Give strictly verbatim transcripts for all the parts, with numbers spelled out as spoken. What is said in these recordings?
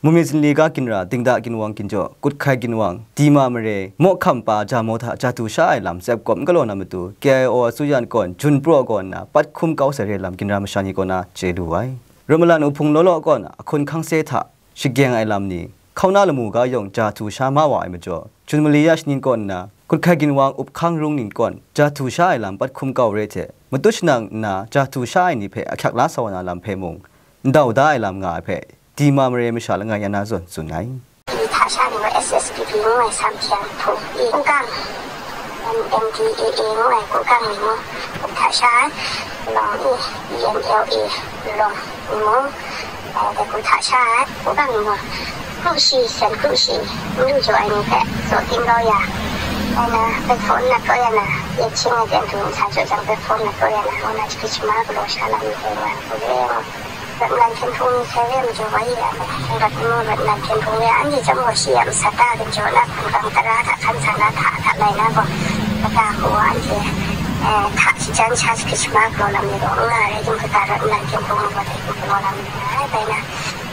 Mumi zinli ga ginra, dingda ginwang ginjaw, kut hkai ginwang, dima mare, mawhkam pa ja maw hta ja du sha ai lam tsep kawp n galaw na matu, K I O a tsu yan kawn, jun praw kaw nna, pat hkum kau sai re lam ginra masha ni kaw na chye lu ai. Rawt malan uhpung law law kawn, ahkun hkang se hta, shageng ai lam ni, hkauna lamu ga yawng ja du sha ma wa ai majaw, jun mali ya shanin kaw nna, kut hkai ginwang up hkang rung nin kawn, ja du sha ai lam pat hkum kau re hte, matut shanang nna ja du sha ai ni hpe ahkyak la sa wa na lam hpe mung, ndau da ai lam nga ai hpe, dima mare masha langai yan na zawn tsun ai. Hta sha ni gaw S S P P ngu ai sam hpyan hpung i, Kungkang, M D A A ngu ai Kungkang ni mung, hta sha ai, lawng i, E N L A lawng ni mung, eh, dai hku hta sha ai, Kungkang ni mung, kru shi, sen kru shi, n lu jaw ai ni hpe zaw tim kau ya, dai na, platform nat kau ya na, yet shing ai ten du n sa jaw jang, platform nat kau ya na, ngu na, chahki shama galaw sha lam ni hpe nga ai hku re, ngu. Rawt nlan hpyen hpung ni sai re majaw wa ye ai, rawt nmu rawt nlan hpyen hpung re, anhte chyawm gaw shi a masat ta ginjaw na hpung kang tara hta hkan sa na hta hta lai na gaw, kata hku wa anhte, eh, hta shajan sha shahkrit shama galaw lam ni gaw n nga ai, rai timung, kata rawt nlan hpyen hpung ni gaw dai hku galaw lam ni nga ai, bai na,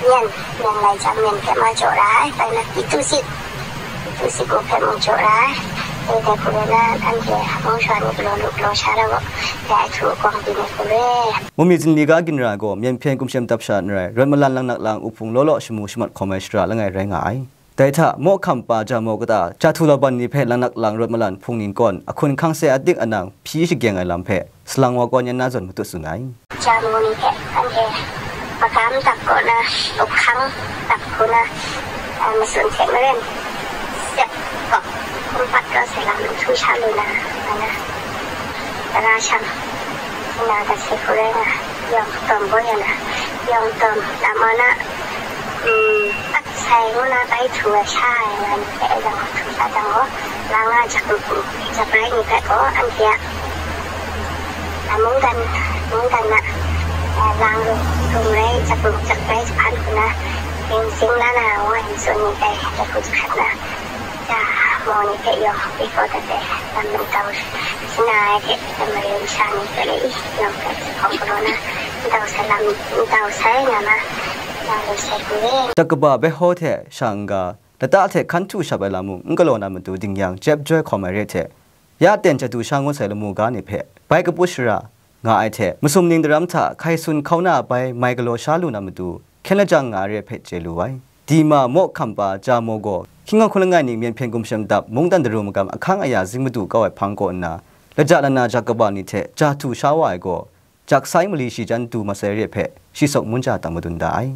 myen, myen lai jang myen hpe ma jaw ra ai, bai na, i tu sit, i tu sit mung hpe mung jaw ra ai, dai, dai hku rai na, anhte mung shawa ni galaw lu galaw sha ra gaw, dai ahtu agawng byin ai hku re. Mumi zinli ga ginra gaw myen hpyen kumsham dap sha n rai, rawt malan langnak lang uhpung law law shamu shamat hkawm ai shara langai rai nga ai. Dai hta, mawhkam pa ja maw kata, ja du laban ni hpe langnak lang rawt malan hpung nin kawn, ahkun hkang se adik anang hpyi shageng ai lam hpe, salang wa kawn yan na zawn matut tsun ai. Ja maw ni hpe, anhte magam dap kaw na, up hkang dap hku na, a, matsun hte maren, sep kawp, kumpat kau sai lam n htu sha lu na, nga na, tara shang, sina dat sai hku rai nga, yawng tawm baw ya na, yawng tawm, lam wa na, mm, sai ngu na bai htu ai sha ai nga ni hpe e jang htu sha jang gaw, lang nga jak, jak rai ni hpe gaw, anhte a, a, mungdan, mungdan a, a, lang lu, hkum rai, jak, jak rai jahpan hku na, ring sing la na, ngu ai ntsun ni dai, dai hku jahkrat na, ja maw ni hpe yawng, before that day, lam ntau, sina ai hte, lam mare masha ni hpe le i, yawng hpe jahpawng galaw na, ntau sai lam, ntau sai nga ma, nga lu sai hku e. Jak kaba behkaw hte sha n-ga, lata hte hkan htu shap ai lam mung n galaw na matu dingyang jep joi hkawm ai re hte, ya ten ja du sha ngut sai lamu ga ni hpe bai kaput shara nga ai hte, masum ning daram hta hkai sun hkauna bai mai galaw sha lu na matu, hkyen lajang nga ai re hpe chye lu ai. Dima mawhkam pa ja maw gaw, hkying hkawng hkun langai ning myen hpyen gumshem dap mungdan daru magam ahkang aya zing madu kau ai hpang kaw nna, laja lana jak kaba ni hte ja du sha wa ai gaw, jak sai mali shi jan du masai re hpe, shi sawk mun ja tang madun da ai.